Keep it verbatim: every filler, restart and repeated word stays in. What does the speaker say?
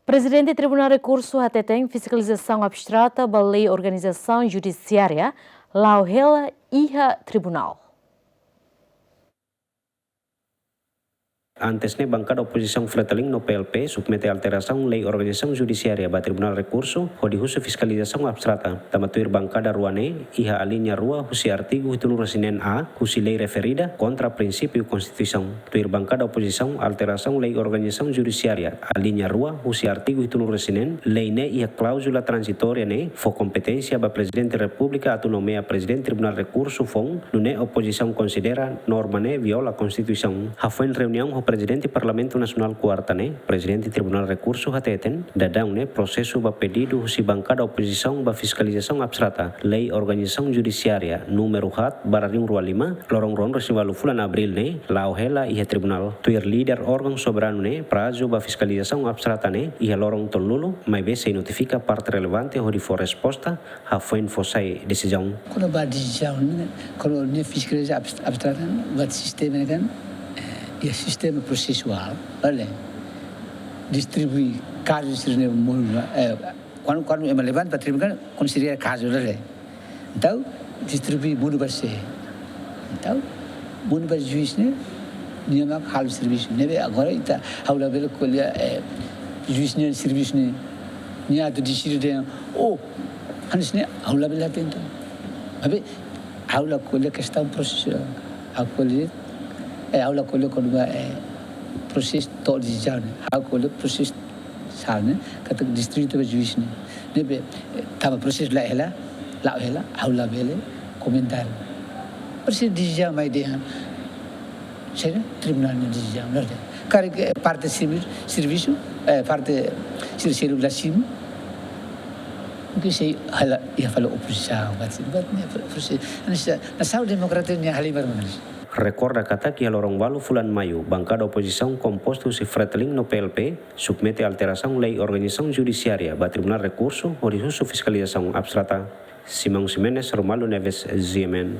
Prezidente Tribunál Rekursu hateten fiskalizasaun abstrata ba lei organizasaun judisiária la'o hela iha tribunál. Antes ne'e, bankada opozisaun Fretilin no P L P submete alterasaun lei organizasaun judisiária ba Tribunál Rekursu hodi husu fiskalizasaun abstrata, tanba tuir bankada rua ne'e iha alínea rua husi artigu hitunulu resin neen A husi lei referida kontra prinsípiu Konstituisaun. Tuir bankada opozisaun, alterasaun lei organizasaun judisiária alínea rua husi artigu hitunulu resin neen, lei ne'e iha kláuzula tranzitória ne'e fó kompeténsia ba Prezidente Repúblika atu nomeia Prezidente Tribunál Rekursu foun, nune'e opozisaun konsidera norma ne'e viola Konstituisaun. Hafoin reuniaun ho Prezidente Parlamentu Nasionál kuarta ne'e, Prezidente Tribunál Rekursu hateten, daudaun ne'e prosesu ba pedidu husi bankada opozisaun ba fiskalizasaun abstrata lei organizasaun judisiária númeru haat barra rihun rua lima, loron ruanulu resin ualu fulan Abríl ne'e la'o hela iha tribunál. Tuir líder órgaun soberanu ne'e, prazu ba fiskalizasaun abstrata ne'e iha loron tolunulu, maibé sei notifika parte relevante hodi fó resposta hafoin fó sai desizaun. Kona-ba desizaun ne'e, kona-ba fiskalizasaun abs-, abstrata ne'e, buat sistema ne'e kan, eh, iha sistema prosesuál, bele distribui kazu sira-ne'e monu, eh, kuandu, kuandu ema levanta ba tribunál, konsidera kazu, bele. Entaun, distribui monu ba sé? Entaun, monu ba juís ne'e, nia mak halo servisu. Ne'ebé agora ita, ha'u labele ko'alia, eh, juís nia servisu ne'e, nia atu deside dehan, oh, hanesan ne'e, ha'u labele hateten. Maibé, ha'u la ko'alia kestaun prosesu, ha'u ko'alia, eh, ha'u la ko'alia kona-ba, eh, prosesu to'o desizaun ne'e, ha'u ko'alia prosesu sala ne'e, katak distribui ba juís ne'e. Ne'ebé, eh, tanba prosesu la'o hela, la'o hela, ha'u labele komentáriu. Prosesu desizaun mai dehan, sira tribunál nia desizaun, la dehan. Karik, eh, parte sirvi-, servisu, eh, parte sira seluk la simu, mungkin sei hela iha fali opozisaun, buat, buat ne'e prosesu. Hanesan, nasaun demokrátiku nia halimar mak hanesan. Rekorda katak iha loron ualu fulan Maiu, bankada opozisaun kompostu husi Fretilin no P L P submete alterasaun lei organizasaun judisiária ba Tribunál Rekursu hodi husu fiskalizasaun abstrata. Simão Ximenes, Romualdo Neves, G M N.